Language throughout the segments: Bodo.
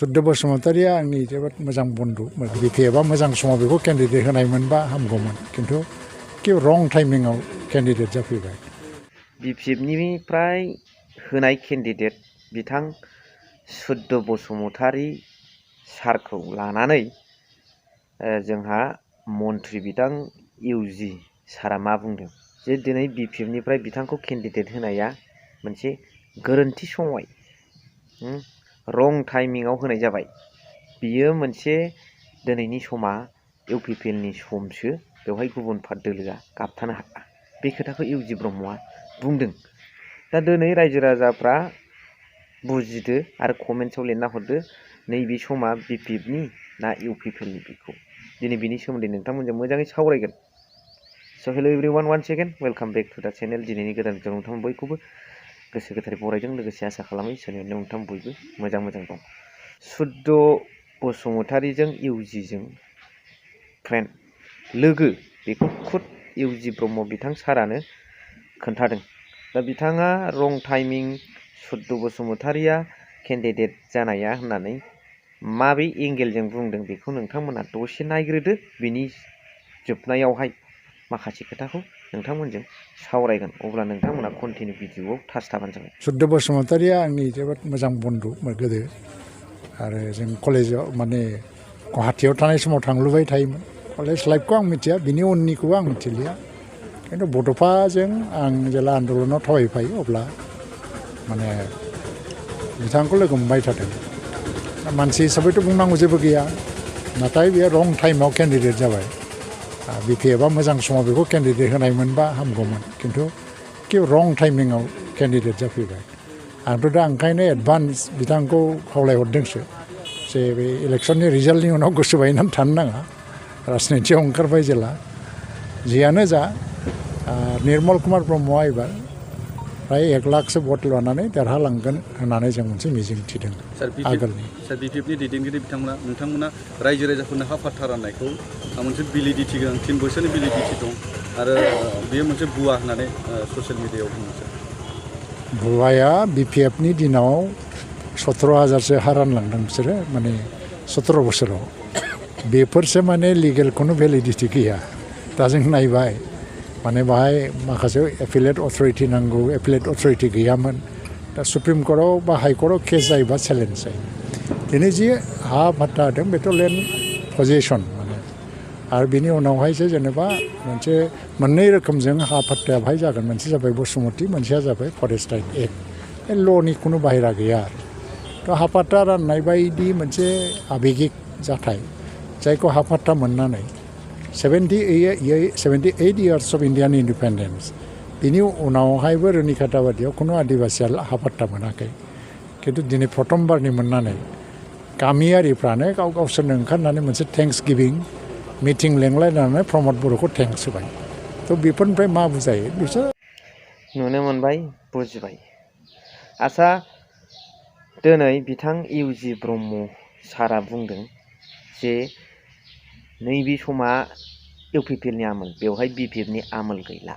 सुद्ध बसुमतारिया आंनि जोबोद मोजां बन्धु बिपिएफआ मोजां समाव बेखौ केन्डिडेट होनायमोनबा हामगौमोन खिन्थु रं टाइमिंआव केन्डिडेट जाफैबाय। बिपिएफनिफ्राय होनाय केन्डिडेट बिथां सुद्ध बसुमतारि सारखौ लानानै जोंहा मन्त्रि बिथां इउजि सारा मा बुंदों जे दिनै बिपिएफनिफ्राय बिथांखौ केन्डिडेट होनाया मोनसे गोरोन्थि समय रं टाइमिंआव होनाय जाबाय। बियो मोनसे दिनैनि समा इउपिपिएलनि समसो बेवहाय गुबुन दोलोआ गाबथानो हाया बे खोथाखौ इउजि ब्रह्मआ बुंदों। दा दिनै रायजो राजाफ्रा बुजिदो आरो कमेन्ट्सआव लिरना हरदो नैबे समा बिपिएफनि ना इउपिपिएलनि बेखौ दिनै बिनि सोमोन्दै नोंथांमोनजों मोजाङै सावरायगोन। So' hello' everyone once again welcome back to the channel. दिनैनि गोदान भिडिअ नोंथां बयखौबो गोसो गोथारै बरायदों लोगोसे आसा खालामो इसोरनि नोंथां बयबो मोजां दं। सुद्ध बसुमतारिजों इउजिजों फ्रेन्ड लोगो बेखौ खुद इउजि ब्रह्म बिथां सारानो खोन्थादों। दा बिथाङा रं टाइमिं सुद्ध बसुमतारिया केन्डिडेट जानाया होननानै माबे एंगेलजों बुंदों बेखौ नोंथांमोना दसे नायग्रोदो। बिनि जोबनायावहाय माखासे खोथाखौ नोंथांमोनजों सावरायगोन अब्ला नोंथांमोना कन्टिनिउ भिडिअआव टाच थाबानो जाबाय। सुद्ध बसुमतारिया आंनि जोबोद मोजां बन्धु गोदो आरो जों कलेजाव माने गुवाहाटीयाव थानाय समाव थांलुबाय थायोमोन। कलेज लाइफखौ आं मिथिया बिनि उननिखौबो आं मिथिलिया खिन्थु बड'फाजों आं जेला आन्दलनाव थाबायफायो अब्ला माने बिथांखौ लोगो मोनबाय थादों। मानसि हिसाबैथ' बुंनांगौ जेबो गैया नाथाय बेयो रं टाइमाव केन्डिडेट जाबाय। बिपिएफआ मोजां समाव बेखौ केन्डिडेट होनायमोनबा हामगौमोन खिन्थु रं टाइमिंआव केन्डिडेट जाफैबाय। आंथ' दा ओंखायनो एडभान्स बिथांखौ खावलायहरदोंसो जे बे इलेक्सननि रिजाल्टनि उनाव गोसो बायनानै थानो नाङा राजनितियाव ओंखारबाय जेला जियानो जा निर्मल कुमार ब्रह्मआ एबार फ्राय 1 लाखसो भट लानानै देरहालांगोन होननानै जों मोनसे मिजिं थिदों। आगोलनि बिपिएफनि दैदेनगिरि नोंथांमोना रायजो राजाफोरनो हा फाट्टा राननायखौ मोनसे भेलिडिटि गोनां 3 बोसोरनि भेलिडिटि दं आरो बेयो मोनसे भुवा होननानै ससियेल मिडियायाव बुङो। भुवाया बिपिएफनि दिनाव 17,000सो हा रानलांदों बिसोरो माने 17 बोसोराव बेफोरसो माने लिगेल खुनु भेलिडिटि गैया। दा जों नायबाय माने बाहाय माखासे एपिलेट अथरिटि नांगौ एपिलेट अथरिटि गैयामोन। दा सुप्रिम कर्टआव बा हाइकर्टआव केस जायोबा चेलेन्ज जायो। दिनै जि हा फाट्टा होदों बेथ' लेन्ड पजेसन माने आरो बिनि उनावहायसो जेनेबा मोनसे मोननै रोखोमजों हा फाट्टाया बाहाय जागोन मोनसे जाबाय बसुमति मोनसेया जाबाय फरेस्ट राइट एक्ट बे ल'नि खुनु बाहेरा गैया आरो थ' हा फाट्टा राननाय बायदि मोनसे आबेगिक जाथाय जायखौ हा फाट्टा मोननानै 78 years of Indian independence बिनि उनावहायबो रुनिकाटा बादियाव खुनु आदिबासिया हा फाट्टा मोनाखै खिन्थु दिनै प्रथमबारनि मोननानै गामियारिफ्रानो गावसोरनो ओंखारनानै मोनसे थेंक्स गिभिं मिटिं लेंलायनानै प्रमद बर'खौ थेंक्स होबाय। थ' बेफोरनिफ्राय मा बुजायो बिसोर नुनो मोनबाय बुजिबाय। आसा दिनै बिथां इउजि ब्रह्म सारा बुंदों जे नैबे समा इउपिपिएलनि आमोल बेवहाय बिपिएफनि आमोल गैला।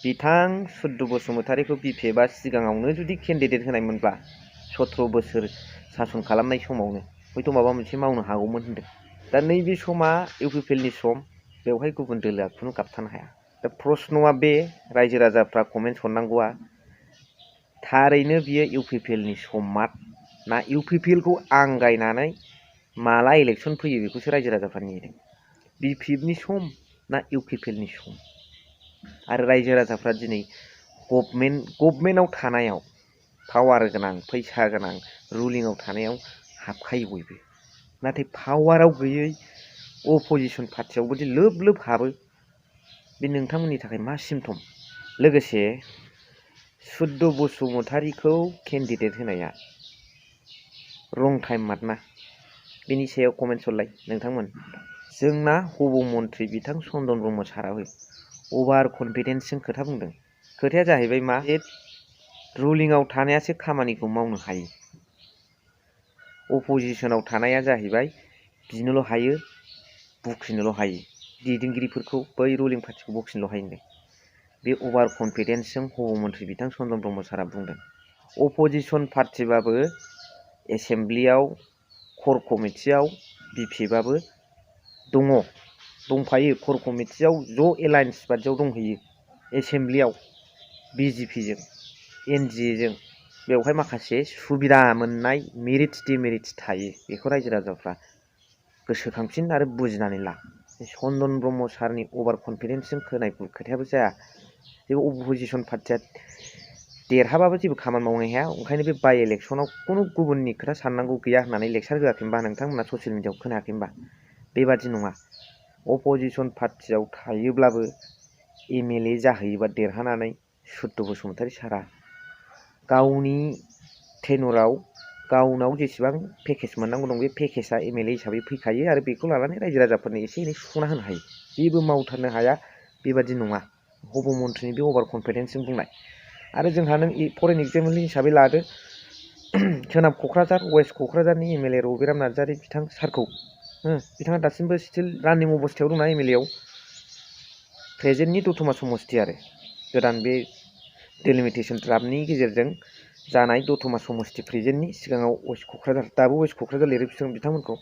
बिथां सुद्ध बसुमतारिखौ बिपिएफआ सिगाङावनो जुदि केन्डिडेट होनायमोनब्ला 17 बोसोर सासन खालामनाय समावनो हयथ' माबा मोनसे मावनो हागौमोन होनदों। दा नैबे समा इउपिपिएलनि सम बेवहाय गुबुन दोलोआ खुनु गाबथानो हाया। दा प्रश्नआ बे रायजो राजाफ्रा कमेन्ट्स हरनांगौआ थारैनो बियो इउपिपिएलनि सममार ना इउपिपिएलखौ आंगायनानै माला इलेक्सन फैयो बेखौसो रायजो राजाफ्रा नेदों। बिपिएफनि सम ना इउपिपिएलनि सम आरो रायजो राजाफ्रा दिनै गभर्नमेन्टआव थानायाव पावार गोनां फैसा गोनां रुलिंआव थानायाव हाबखायो बयबो नाथाय पावाराव गैयै अपोजिसन पार्टियावबोदि लोब लोब हाबो बे नोंथांमोननि थाखाय मा सिम्पटम। लोगोसे सुद्ध बसुमतारिखौ केन्डिडेट होनाया रं टाइम मारना बेनि सायाव कमेन्ट्स हरलाय नोंथांमोन। जोंना हबौ मन्त्रि बिथां चन्दन ब्रह्म साराबो अभार कनफिडेन्सजों खोथा बुंदों। खोथाया जाहैबाय मा रुलिंआव थानायासो खामानिखौ मावनो हायो अपोजिसनाव थानाया जाहैबाय बिनोल' हायो बुख्रिनोल' हायो दैदेनगिरिफोरखौ बै रुलिं पार्टिखौ बखिनोल' हायो होनदों। बे अभार कनफिडेन्सजों हबौ मन्त्रि बिथां चन्दन ब्रह्म सारा बुंदों। अपोजिसन पार्टिबाबो एसेमब्लियाव कर कमिटियाव बिपिएफआबो दंफायो कर कमिटियाव ज' एलायन्स बादियाव दंहैयो एसेमब्लियाव बिजेपिजों एनडिएजों बेवहाय माखासे सुबिदा मोननाय मेरिट्स डिमेरिट्स थायो बेखौ रायजो राजाफ्रा गोसोखांफिन आरो बुजिनानै ला चन्दन ब्रह्म सारनि अभार कनफिडेन्सजों खोनाय खोथायाबो जाया जेबो अपोजिसन पार्टिया देरहाबाबो जेबो खामानि मावनो हाया ओंखायनो बे बाइ इलेक्सनाव खुनु गुबुननि खोथा साननांगौ गैया होननानै लेक्सार होआखैमबा नोंथांमोना ससियेल मिडियाआव खोनायाखैमबा बेबादि नङा अपोजिसन पार्टियाव थायोब्लाबो एमएलए जाहैयोबा देरहानानै सुद्द बसुमतारी सारा गावनि टेनुराव गावनाव जेसेबां पेकेज मोननांगौ दं बे पेकेजआ एमएलए हिसाबै फैखायो आरो बेखौ लानानै रायजो राजाफोरनो एसे एनै सुफुंना होनो हायो जेबो मावथारनो हाया बेबादि नङा हब मन्थ्रिनि बे अभार कनफिडेन्सजों बुंनाय आरो जोंहा नों फरेन एग्जाम्पल हिसाबै लादो सोनाब क'क्राझार वेस्ट क'क्राझारनि एमएलए रबिराम नार्जारी बिथां सारखौ बिथाङा दासिमबो स्टिल रानिं अबस्थायाव दंना एमएलएआव प्रेजेन्टनि दतमा समस्ति आरो गोदान बे डेलिमिटेसन द्राफ्टनि गेजेरजों जानाय दतमा समस्ति प्रेजेन्टनि सिगाङाव वेस्ट क'क्राझार दाबो वेस्ट क'क्राझार लिरो बिथांमोनखौ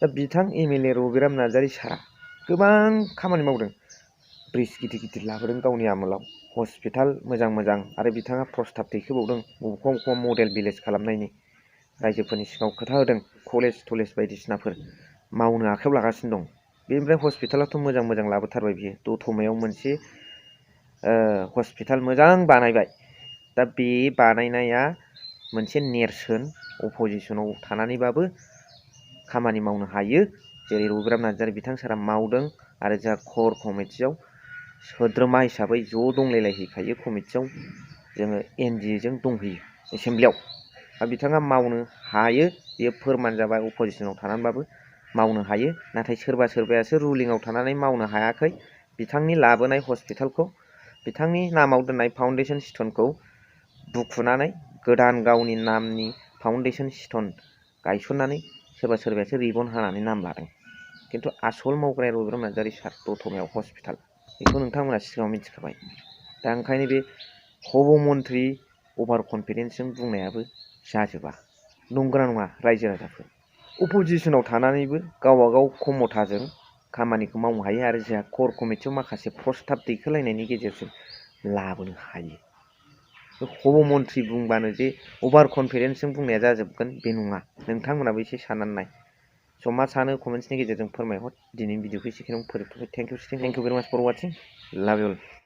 दा बिथां एमएलए रबिराम नार्जारी सारा गोबां खामानि मावदों ब्रिज गिदिर गिदिर लाबोदों गावनि आमोलाव हस्पिटाल मोजां मोजां आरो बिथाङा प्रस्ताब दैखोबावदों बबेखौबा मडेल भिलेज खालामनायनि रायजोफोरनि सिगाङाव खोथा होदों कलेज थलेज बायदिसिनाफोर मावनो आखायाव लागासिनो दं बेनिफ्राय हस्पिटालाथ' मोजां मोजां लाबोथारबाय बियो दतमायाव मोनसे हस्पिटाल मोजां बानायबाय दा बे बानायनाया मोनसे नेरसोन अपोजिसनाव थानानैबाबो खामानि मावनो हायो जेरै रबिराम नार्जारी बिथां सारा मावदों आरो जोंहा कर कमिटियाव सोद्रोमा हिसाबै ज' दंलायलायहैखायो कमिटियाव जोङो एनडिएजों दंहैयो एसेमब्लियाव दा बिथाङा मावनो हायो बेयो फोरमान जाबाय अपोजिसनाव थानानैबाबो मावनो हायो नाथाय सोरबा सोरबायासो रुलिंआव थानानै मावनो हायाखै बिथांनि लाबोनाय हस्पिटालखौ बिथांनि नामाव दोननाय फाउन्डेसन स्टनखौ बुखुनानै गोदान गावनि नामनि फाउन्डेसन स्टन गायसननानै सोरबा सोरबायासो रिबन हानानै नाम लादों खिन्थु आसल मावग्राया रबिराम नार्जारी सार दतमायाव हस्पिटाल बेखौ नोंथांमोना सिगाङाव मिथिखाबाय दा ओंखायनो बे हब मन्थ्रि अभार कनफिडेन्सजों बुंनायाबो जाजोबा नंगौना नङा रायजो राजाफोर अपोजिसनाव थानानैबो गावबा गाव खमथाजों खामानिखौ मावनो हायो आरो जोंहा कर कमिटियाव माखासे प्रस्ताब दैखोलायनायनि गेजेरजों लाबोनो हायो हब मन्थ्रि बुंबानो जे अभार कनफिडेन्सजों बुंनाया जाजोबगोन बे नङा नोंथांमोनाबो एसे साननानै नाय स' मा सानो कमेन्ट्सनि गेजेरजों फोरमायहर दिनैनि भिडिअखौ एसेखिनियावनो फोजोबथ'बाय थेंक इउ भेरि माच फर वाचिं लाभ इउ अल